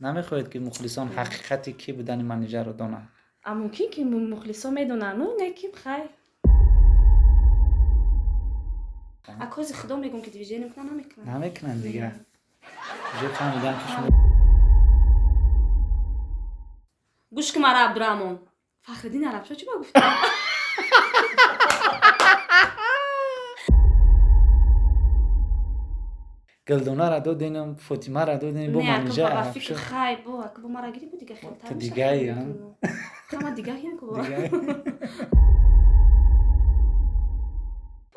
Намехоҳед, ки мухлисон ҳақиқати кӣ будани Манижаро донанд? А мумкин, ки мухлисон медонанд, ну не ки хай. Акози худо мегӯм, ки движение мекунан, намекунанд. Намекунанд дига. Уже фаҳмидам, ки шумо Гӯш ки мара, Абдураҳмон. Фахриддин Арабшо чӣ ба гуфта? Гулдонара доденам, Фотимара додем, бо Не, ака Манижа ба фикр Арабшо. Хай, бо ака бо мара гири бу дига хелтар Ту мешавад. дигаи, а? Хама дигаҳим ку. Дигаи.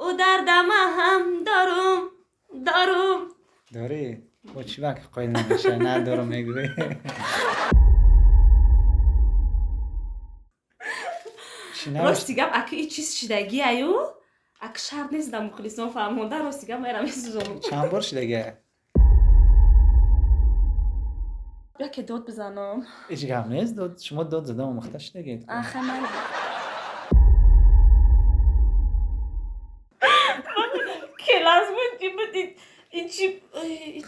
Ӯ дардама ҳам дорум, дорум. Дорӣ? Бо чӣ ба ки қоил намешавӣ? Надорам мегӯӣ. Чӣ навишт? Рости гап, ака, и чиз шидагӣ аю, ака, шарт нест да мухлисон фаҳмонда. Рости гап, майра месӯзонам. Чанд бор шидагия? Яке дод бизанам. Ҳеҷ гап нест, дод шумо дод зада омӯхта шидагед. Аха, ман келас буд, чӣ буд, ин чӣ,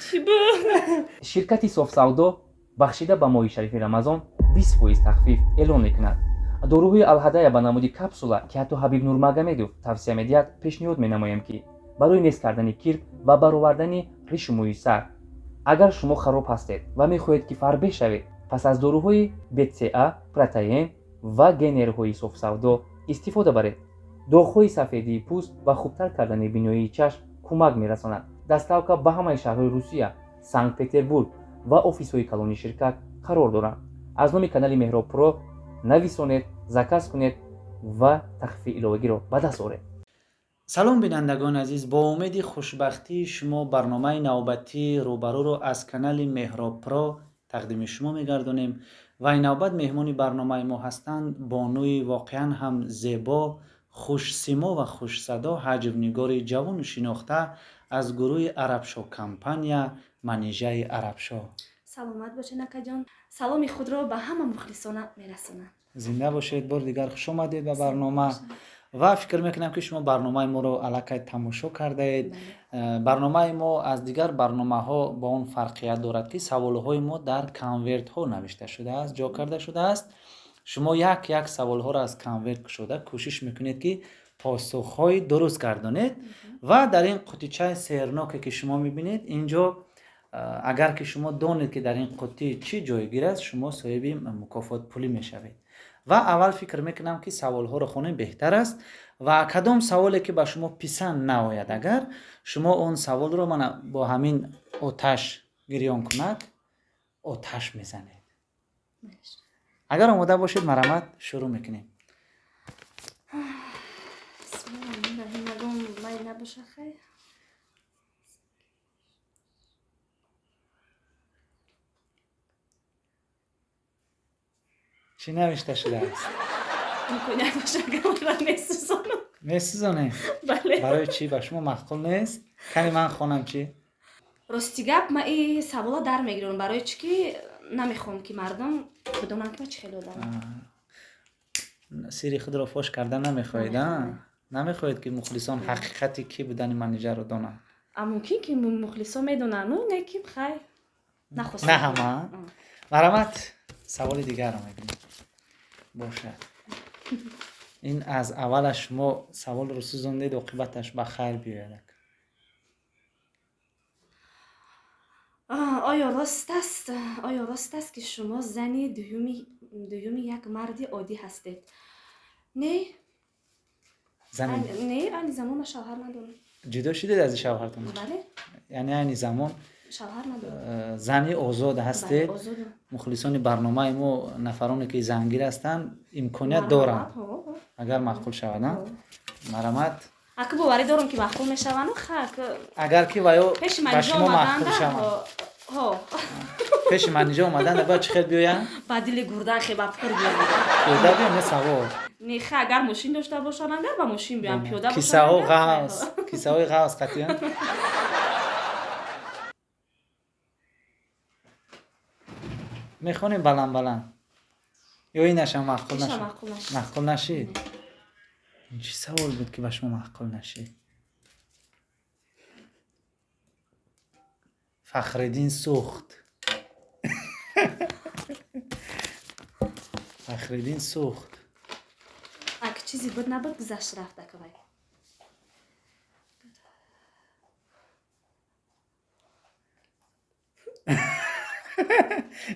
чӣ буд? Ширкати Софсавдо бахшида ба моҳи шарифи Рамазон 20% тахфиф эълон мекунад. Доруҳои Алҳадая ба намуди капсула, ки ҳатто Ҳабиб Нурмагомедов тавсия медиҳад, пешниҳод менамоем, ки барои нест кардани кирк ва баровардани ришу мӯи сар. Агар шумо хароб ҳастед ва мехоҳед, ки фарбеҳ шавед, пас аз доруҳои БЦА, протеин ва генерҳои Софсавдо истифода баред. Доғҳои сафедии пӯст ва хубтар кардани биноии чашм кӯмак мерасонад. Доставка ба ҳамаи шаҳрҳои Русия, Санкт Петербург ва офисҳои калони ширкат қарор доранд. Аз номи канали Меҳроб Про нависонед, заказ кунед ва тахфифи иловагиро ба даст оред. Салом, бинандагони азиз! Бо умеди хушбахтии шумо барномаи навбатии Рӯбарӯро аз канали Меҳроб Про тақдими шумо мегардонем ва ин навбат меҳмони барномаи мо ҳастанд бонуи воқеан ҳам зебо, хушсимо ва хушсадо, ҳаҷвнигори ҷавону шинохта аз гурӯҳи Арабшо компания, Манижаи Арабшо. Саломат бошед, акаҷон. Саломи худро ба ҳама мухлисона мерасонам. Зинда бошед. Бори дигар хуш омадед ба барнома ва фикр мекунам, ки шумо барномаи моро аллакай тамошо кардаед. Барномаи мо аз дигар барномаҳо бо он фарқият дорад, ки саволҳои мо дар конвертҳо навишта шудааст, ҷо карда шудааст. Шумо як як саволҳоро аз конверт кушода кӯшиш мекунед, ки посухҳои дуруст гардонед ва дар ин қутичаи сеҳрноке, ки шумо мебинед инҷо, агар ки шумо донед, ки дар ин қуттӣ чӣ ҷойгир аст, шумо соҳиби мукофот пулӣ мешавед. Ва аввал фикр мекунам, ки саволҳоро хонем беҳтар аст ва кадом саволе, ки ба шумо писанд наояд, агар шумо он саволро мана бо ҳамин оташ гирён кунад, оташ мезанед. Агар омода бошед, марҳамат, шурӯъ мекунем. Бисмиллаҳир-раҳмонир-раҳим. Ягон май набоша, хай. Чӣ навишта шудааст? Имконият боша, агар мара месӯзонам. Месӯзонем? Бале. Барои чӣ? Ба шумо маъқул нест? Кани ман хонам чӣ? Рости гап, ман и савола дар мегирам, барои чӣ ки намехоҳам, ки мардум бидонанд, ки ман чӣ хеле одамам. Сирри худро фош карда намехоҳед, а? Намехоҳам. Намехоҳед, ки мухлисон ҳақиқати кӣ будани Манижаро донанд? А мумкин, ки мухлисон медонанд, ну не ки хай нахостам. На ҳама. Марҳамат, саволи дигарро мебинем. Бошад, ин аз аввалаш шумо саволро сӯзондед, оқибаташ ба хайр биёяд. Оё рост аст, ки шумо зани дуюми як марди оддӣ ҳастед? Не. Зани Не, айни замон ман шавҳар надорам. Ҷудо шудед аз шавҳартон? Бале. Яъне айни замон Шавҳар надорам. Зани озод ҳастед? Бале, озодам. Мухлисони барномаи мо, нафароне, ки зангир ҳастанд, имконият доранд, Марҳамат, ҳо, ҳо. агар маъқул шавад, а? Ҳо. Марҳамат. Ака, боварӣ дорам, ки маъқул мешаванду ха ака. Агар ки ваё Пеши ба Манижа шумо маъқул омаданда шаванд. Ҳо. Пеши Манижа омаданда бояд чӣ хел биёянд? Ба дили гурдан хе ба пур биёянд. Пиёда биён, не савор? Не, ха, агар мошин дошта бошанд, агар ба мошин биёянд, пиёда бошанд, Кисаҳо агар, хай, ғавз, ҳо. кисаҳои ғавз қатъиян. Мехонем баланд баланд ё инашам маъқул Иша нашуд? Маъқул нашуд. Маъқул нашид. Ин чӣ савол буд, ки ба шумо маъқул нашид? Фахриддин сӯхт. Фахриддин сӯхт. Ак чизе буд набуд, гузашт, рафт, акавай.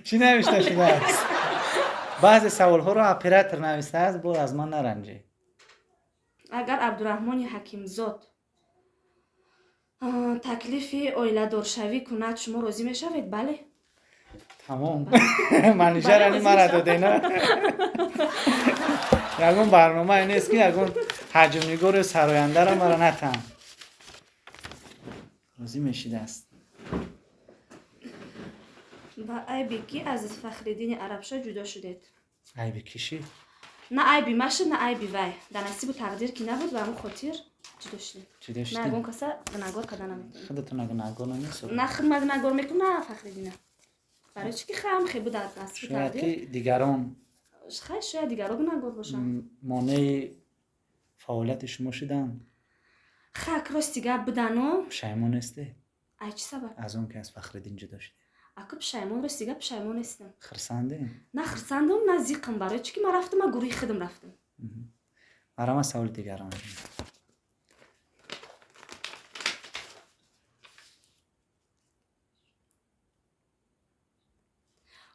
Чӣ навишта шудааст? Баъзе саволҳоро оператор навистааст, боз аз ман наранҷед. Агар Абдураҳмони Ҳакимзод таклифи оиладоршавӣ кунад, шумо розӣ мешавед? Бале. Тамом, манижарани мара додена. Ягон барномае нест, ки ягон ҳаҷмнигору сарояндара мара натам. Розӣ мешидааст. Ба айби кӣ аз Фахриддини Арабшоҳ ҷудо шудед? Айби кӣ шид? На айби ма шуд, на айби вай. Дар насибу тақдир ки набуд, ба ҳамон хотир ҷудо шудем. Ҷудо Ма шудем. ягон каса гунаҳгор карда наметавонам. Худатона гунаҳгор намесозед. На худ ма гунаҳгор мекунам, на Фахриддина. Барои чӣ ки хам хе буд дар насибу Шояд тақдир. ки дигарон Хай, шояд дигаро гунаҳгор бошанд. Монеи фаъолияти шумо шуданд. Хак, рости гап, будану. Пушаймон нестед? Ай чӣ сабаб? Аз он ки аз Фахриддин ҷудо шудед. Аку пушаймон, рости гап, пушаймон нестам. Хирсандем? На хирсандам, на зиқам. Барои чӣ ки ман рафтам, ман гурӯҳи худам рафтам. Марама, саволи дигарро мебинем.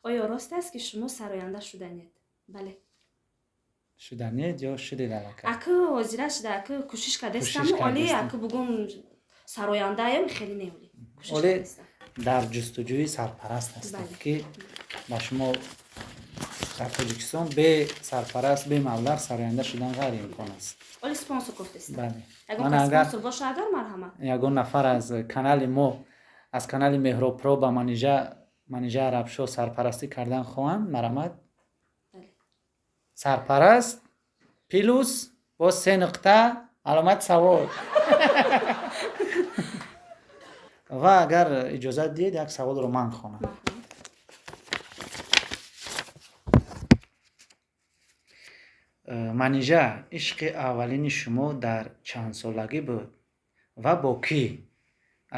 Оё рост аст, ки шумо сароянда шуданед? Бале. Шуданед ё шудед аллакай? Аку ҳозира шуда, аку кӯшиш кардастаму. Кӯшиш Оли кардастам. аку бугум, сарояндаям хеле не, оли кӯшиш Оли кардастам. Дар ҷустуҷӯи сарпараст ҳастед, Бале. ки ба шумо дар Тоҷикистон бе сарпараст, бе маблағ сароянда шудан ғайриимкон аст. Оли спонсор гуфтестам. Бале. Ягон Ман кас агар спонсор боша, агар, марҳамат. Ягон нафар аз канали мо, аз канали Меҳробпро ба Манижа Арабшоҳ сарпарастӣ кардан хоҳанд, марҳамат. Бале. Сарпараст плюс боз се нуқта, аломати савол. Ва агар иҷозат диҳед, як саволро ман хонам. Марҳамат. Манижа, ишқи аввалини шумо дар чандсолагӣ буд ва бо кӣ?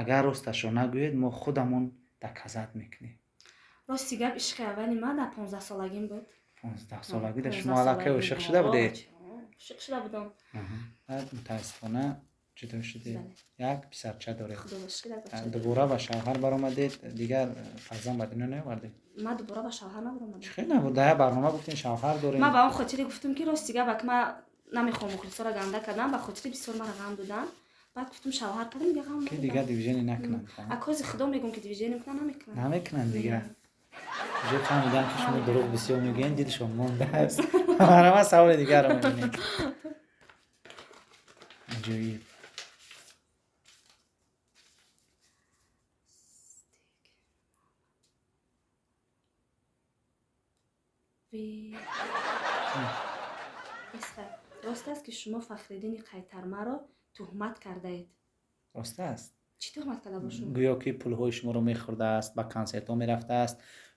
Агар росташро нагӯед, мо худамон доказать мекунем. Рости гап, ишқи аввали ман дар 15-солагим буд. 15-солагида шумо аллакай ошиқ шуда будед? Ошиқ шуда будам. Баъд мутаассифона ҷудо шудед. Бале. Як писарча доред. Худо ба шукр, як бача. Дубора ба шавҳар баромадед, дигар фарзанд ба дунё наовардед? Ман дубора ба шавҳар набаромадам. Чӣ хел набуд? Дар як барнома гуфтем, шавҳар дорем. Ман ба он хотире гуфтам, ки рости гап, ак ман намехоҳам мухлисоро ганда кардан, ба хотири бисёр мара ғам додан. Баъд гуфтам, шавҳар кардам, дига ғам Ки надодам. дигар движение накунанд. Акози худо мегӯм, ки движение мекунанд, намекунанд. Намекунанд дигар. Уже фаҳмидам, ки шумо дурӯғ бисёр мегӯед, дилшон мондааст. Марҳамат, саволи дигарро мебинем. Аҷоиб. Ви- Эсха, рост аст, ки шумо Фахриддини Қайтармаро туҳмат кардаед? Рост аст. Чӣ туҳмат карда бошум? Гӯё ки пулҳои шуморо мехӯрдааст, ба консертҳо мерафтааст,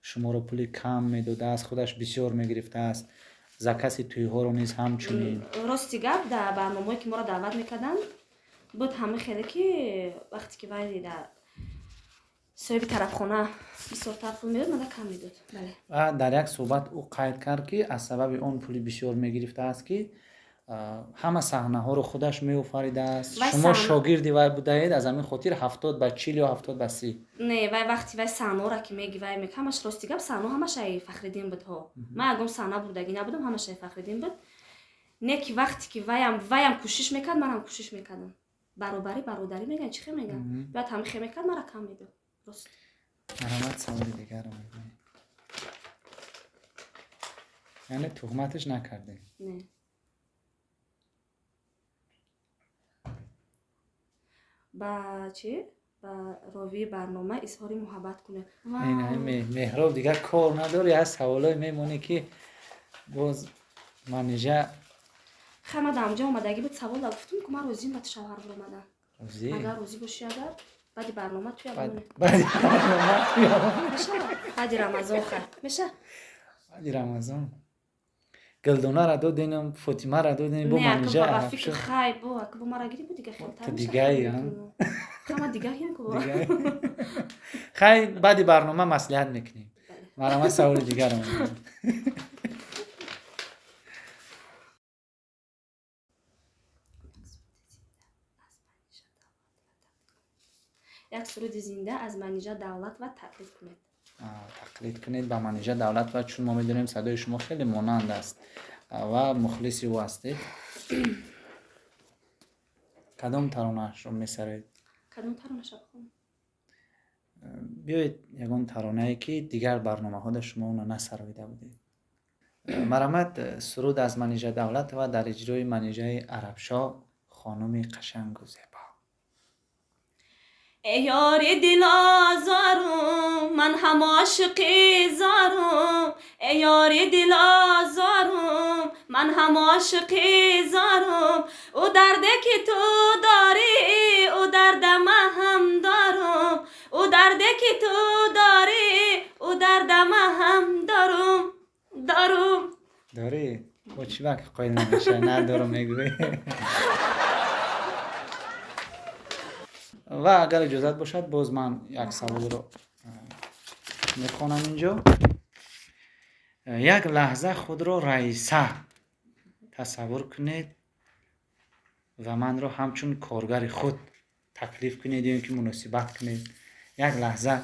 шуморо пули кам медодааст, худаш бисёр мегирифтааст, закази тӯйҳоро низ ҳамчунин. Рости гап, дар барномаое ки моро даъват мекарданд, буд ҳама хеле, ки вақте ки вай дар соҳиби тарафхона бисёртар пул медод, мада кам медод, бале. Ва дар як суҳбат ӯ қайд кард, ки аз сабаби он пули бисёр мегирифтааст, ки ҳама саҳнаҳоро худаш меофаридааст. Вай Шумо шогирди вай будаед, аз ҳамин хотир 70 ба 40 ё 70 ба 30. Не, вай вақти вай саҳнаҳоро ки меги, вай мег, ҳамаш, рости гап, саҳно ҳамаш ай Фахриддин буд ҳо. Ман ягон саҳна бурдагӣ набудам, ҳамаш ай Фахриддин буд. Не ки вақте ки ваям кӯшиш мекард, манам кӯшиш мекардам. Баробарӣ, бародарӣ мегӯянд, чӣ хел мегӯянд, бояд ҳама хел мекард, мара кам медод, рост. Марҳамат, саволи дигарро мебинем. Яъне туҳматаш накардем? Не. Ба чӣ, ба ровии барнома изҳори муҳаббат кунед. Ин Меҳроб дигар кор надори, аз саволое мемонӣ, ки боз Манижа. Хай, ма дар ҳамҷо омадагӣ буд савола, гуфтум, ки ман розиам ба шавҳар баромадан. Розӣ? Агар розӣ бошӣ, агар баъди барнома туя Баъди барнома туя. Мешава баъди Рамазон? Хай, меша. Баъди Рамазон Гулдонара доденам, Фотимара додем, бо Не, ака Манижа ба фикр Арабшоҳ. Хай, бо ака бо мара гири, бо дига хелтар Ту меша. дигаи, а? Хама дигаҳем ку. Хай, баъди барнома маслиҳат мекунем. Марҳамат, саволи дигарро мебинем. Суруди зинда аз Манижа Давлатова тақлид кунед. Тақлид кунед ба Манижа Давлатова, чун мо медонем, садои шумо хеле монанд аст ва мухлиси ӯ ҳастед. Кадом таронаашро месароед? Кадом таронаша бихонам? Биёед, ягон таронае, ки дигар барномаҳода шумо онро насароида будед. Марҳамат, суруд аз Манижа Давлатова дар иҷрои Манижаи Арабшоҳ, хонуми қашангу зебо. Эй ёри дилозорум, ман ҳам ошиқи зорум. Эй ёри дилозорум, ман ҳам ошиқи зорум. Ӯ дарде, ки ту дорӣ, ӯ дарда ман ҳам дорум. Ӯ дарде, ки ту дорӣ, ӯ дарда ман ҳам дорум, дорум. Дорӣ? Бо чӣ ба ки қоил намеша, надорум мегӯӣ? Ва агар иҷозат бошад, боз ман як саволро мехонам инҷо. Як лаҳза худро раиса тасаввур кунед ва манро ҳамчун коргари худ таклиф кунед ё ин ки муносибат кунед. Як лаҳза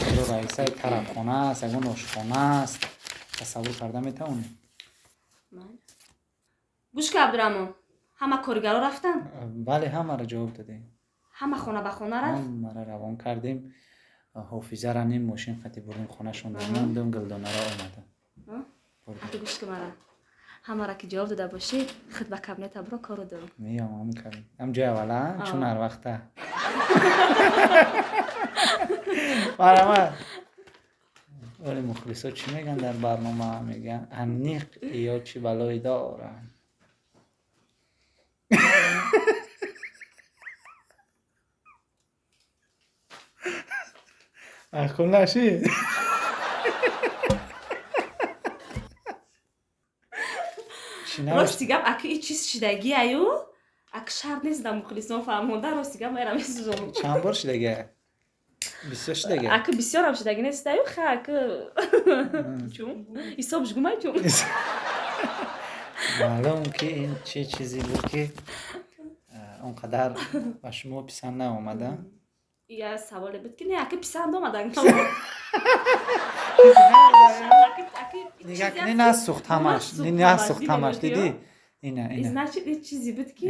худро раисаи тарабхона аст, ягон ошхона аст, тасаввур карда метавонед? Гӯш ка, Абдураҳмон, ҳама коргаро рафтанд? Бале, ҳамаро ҷавоб додем. Ҳама хона ба хона рафт? Ҳамаро равон кардем. Ҳофизара ним мошин қати бурдем, хонашон мондум, Гулдонаро омада. Ҳатто гӯш ки, мара ҳамаро ки ҷавоб дода бошӣ, худ ба кабинета биро, кору дорум. Меём, ҳам кабин, ҳам ҷои аввала, чун ҳар вақта. Марҳамат. Вале мухлисо чӣ мегӯянд дар барнома? Мегӯянд, аниқ ё чӣ балое доранд? Маъқул нашид? Рости гап, аки и чиз шидагиаю, ак шарт нест да мухлисон фаҳмонда. Рости гап, майра месӯзонам. Чанд бор шидагия? Бисёр шидагия? Аки бисёрам шидаги нестаю, ха, аки чун ҳисобш гумай чун. Маълум ки ин чӣ чизе буд, ки он қадар ба шумо писанд наомада? Я саволе буд, ки не, аки писанд омада. Нигаҳ кунӣ, насӯхт ҳамаш, насӯхт ҳамаш, дидӣ? Ина, ина. Значит, ин чизе буд, ки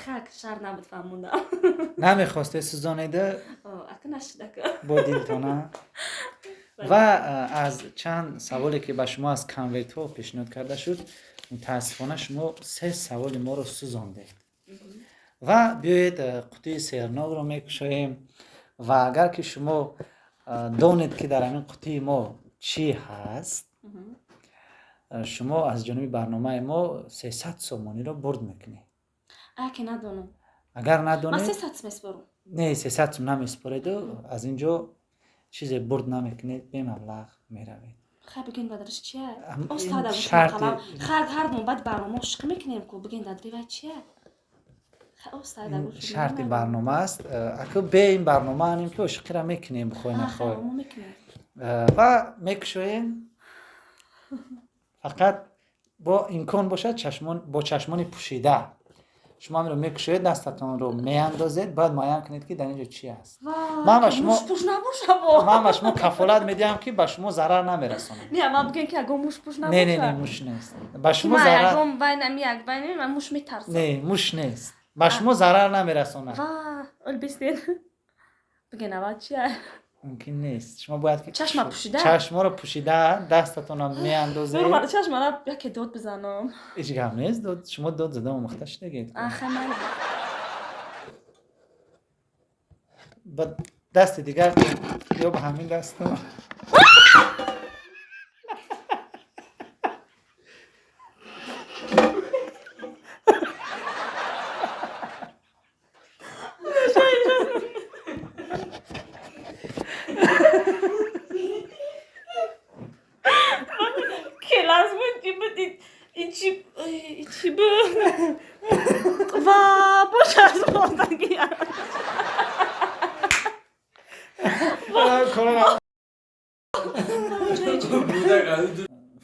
хак шар набуд фаҳмонда. Намехосте сӯзонеда? Ака нашуд, ака. Бо дилтона. Ва аз чанд саволе, ки ба шумо аз конвертҳо пешниҳод карда шуд, мутаассифона, шумо се саволи моро сӯзондед. Ва биёед, қутии сернокро мекушоем ва агар ки шумо донед, ки дар ҳамин қутии мо чӣ ҳаст, шумо аз ҷониби барномаи мо 300 сомониро бурд мекунед. Аки надонам? Агар Ман надонед, 300 меспорам. Не, 300 сум намеспореду, аз ин ҷо чизе бурд намекунед, бемаблағ меравед. Хай, бигӯен, бадраш чия? Ин Остада. Хай, ҳар мо баъд барнома ошиқӣ мекунем ку, бигӯен, дадри вай чия? Хай, остада. Ин шарти барнома аст. Аку бе ин барнома анем, ки ошиқиро мекунем, бихоҳ нахоҳ. Мо мекунем. Ва мекушоем, фақат бо имкон бошад, чашмон бо чашмони пӯшида шумо ҳаминро мекушоед, дастатонро меандозед, бояд муайян кунед, ки дар ин ҷо чӣ аст. Ман ба шумо Мушпуш набоша бо. Ман ба шумо кафолат медиҳам, ки ба шумо зарар намерасонам. Не, ман бигӯем, ки ягон мушпуш набоша. Не, не, не, муш нест, ба шумо Ма зарар ягон вай нами, як вай нами, ман муш метарсам. Не, муш нест, ба шумо зарар намерасонад. Ва олбистен, бигӯен, аввал чия? Мумкин нест, шумо бояд ки Чашма пӯшида? Чашморо пӯшида, дастатонро меандозед. Нур, чашмара яке дод бизанам. Ҳеҷ гап нест, дод шумо дод зада омӯхта шудагед. Аха, ман Ба дасти дигар ё ба ҳамин дастон. Келас буд, ин буд, ин чӣ, ин чӣ буд? Ва боша, аз мондагия. Корона.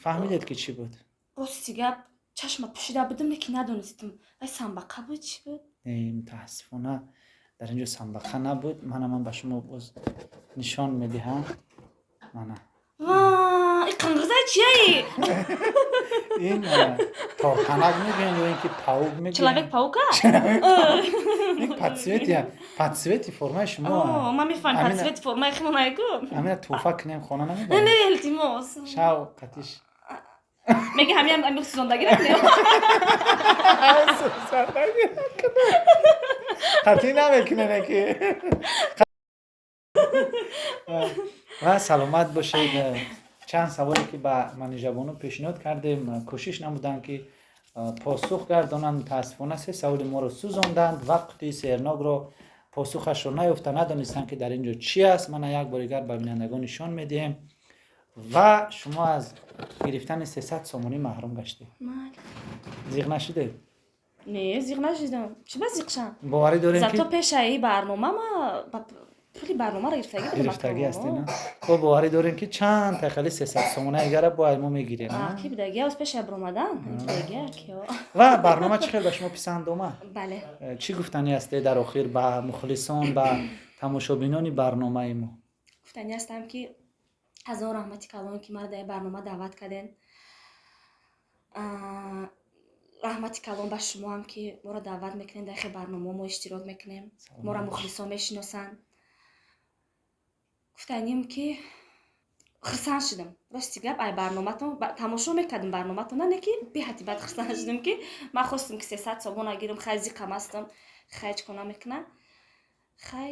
Фаҳмидед, ки чӣ буд? Рости гап, чашма пӯшида будам, лекин надонистам, вай самбақа буд, чӣ буд? Не, мутаассифона, Дар ин ҷо самбақа набуд. Мана, ман ба шумо боз нишон медиҳам, мана. Ва, и қингирзай чияи? Ин тортанак мегӯянд ё ин ки паук мегӯянд. Человек паука. Ин по цвети формаи шумо. Ман мефаҳмам, по цвети формаи химонайку. Амина тӯҳфа кунем, хона Не. Намебарем. Не, илтимос. Шав қатиш. Меги ҳамиам ами сӯзондагӣ накунем. Сӯзондагӣ қатъӣ намекунем ки. Ва саломат бошед. Чанд саволе, ки ба Манижабону пешниҳод кардем, кӯшиш намуданд, ки посух гардонанд. Мутаассифона, се саволи моро сӯзонданд ва қутии сеҳрнокро посухашро наёфта, надонистанд, ки дар ин ҷо чӣ аст. Мана, як бори дигар ба бинандагон нишон медиҳем. Ва шумо аз гирифтани 300 сомонӣ маҳрум гаштед. Зиқ нашудед? Не, зиқ нашидам. Чӣ ба зиқ шам? Боварӣ дорем, ки Зато пешаи барнома ма ба пули барномаро гирифтагӣ будам. Гирифтагӣ ҳастед, на? Бо боварӣ дорем, ки чанд тайқали 300 сомона игара бояд мо мегирем. Ки бидаги аз пешая баромадан бидаги ки. Ва барнома чӣ хел ба шумо писанд омад? Бале. Чӣ гуфтанӣ ҳастед дар охир ба мухлисон, ба тамошобинони барномаи мо? Гуфтанӣ ҳастам, ки ҳазор раҳмати калон, ки маро дар ин барнома даъват карден. Раҳмати калон ба шумоам, ки моро даъват мекунем, дар хел барномаҳо мо иштирок мекунем, моро мухлисон мешиносанд. Гуфтаним, ки хурсанд шудам, рости гап, ай барноматон тамошо мекардам барноматона, не ки беҳадди бад хурсанд шудам, ки ман хостам, ки 300 сомона гирам. Хай, зиқам ҳастам, хай, чӣ кор намекунам. Хай,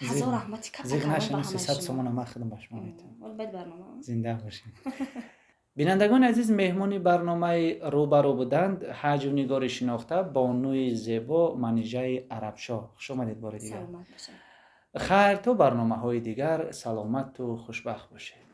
ҳазор раҳмати Зиқ нашина, 300 сомона ман худам ба шумо метавонам. Баъд барнома. Зинда бошед. Бинандагони азиз, меҳмони барномаи «Рӯбарӯ» буданд ҳаҷвнигори шинохта, бонуи зебо Манижаи Арабшоҳ. Хуш омадед бори дигар. Саломат бошед. Хайр, то барномаҳои дигар саломату хушбахт бошед.